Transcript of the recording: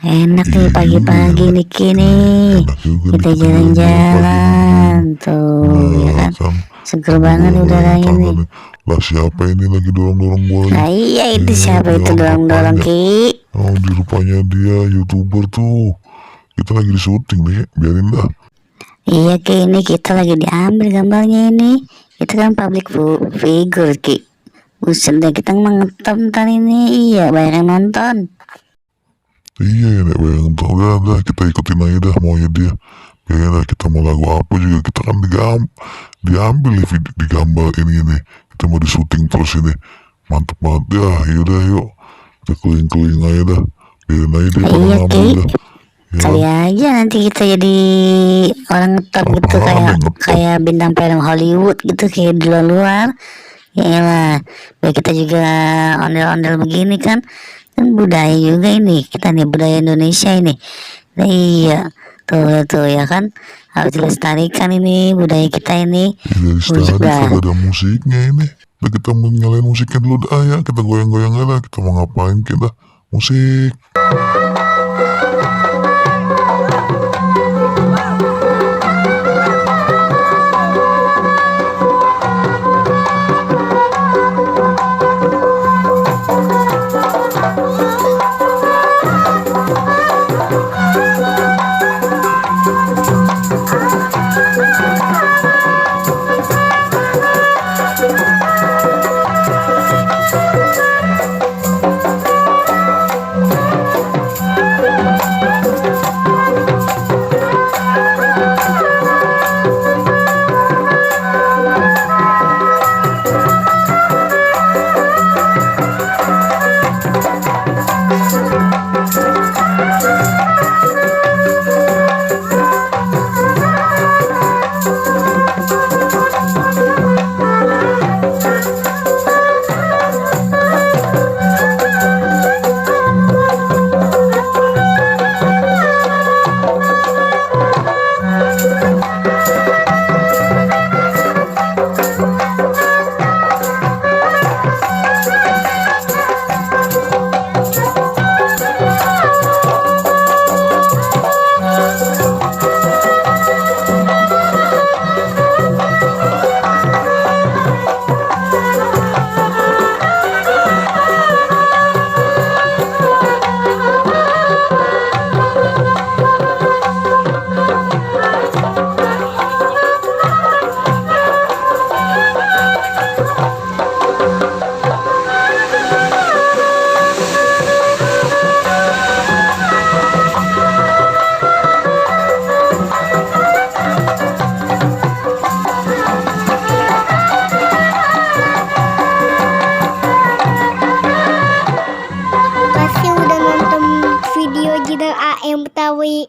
Enak nih Iya pagi-pagi juga, nih kini enak juga nih kita kita jalan-jalan pagi jalan-jalan nih. tuh ya Nah kan, kan, seger sambil banget nih goyang-goyang udaranya tangan nih. nih. Lah siapa ini lagi dorong-dorong gua lagi? Nah iya, itu Iya, siapa dia itu ngapain dorong-dorong ya? Ki? Oh, di rupanya dia YouTuber tuh. Kita lagi di syuting nih, biarin dah. Iya Ki, ini kita lagi diambil gambarnya ini. Itu kan public figure Ki. Buset deh, kita mengetop ntar ini. Iya, banyak yang nonton. Iya ya, nek bayang tuh. Udah, kita ikutin aja dah maunya dia. Biarin dah, kita mau lagu apa juga. Kita kan diambil nih di gambar ini. Kita mau di syuting terus ini. Mantep banget ya, yaudah yuk. Kita keliling-keliling aja dah. Biarin aja dia pada Iya ngambil Ki, dah. Ya kali kan? aja nanti kita jadi orang ngetop gitu, Apaan kayak yang ngetop? kayak bintang film Hollywood gitu, kayak di luar. Ya lah, biar kita juga ondel-ondel begini kan, kan budaya juga ini, kita nih budaya Indonesia ini. Nah, iya, tuh ya kan, harus dilestarikan ini budaya kita ini. Ya dari Buset tadi dah. kagak ada musiknya ini. Udah kita mau nyalain musiknya dulu dah ya. Kita goyang-goyang aja lah. Kita mau ngapain kita? Musik. Makasih udah nonton video Jidan AM Betawi.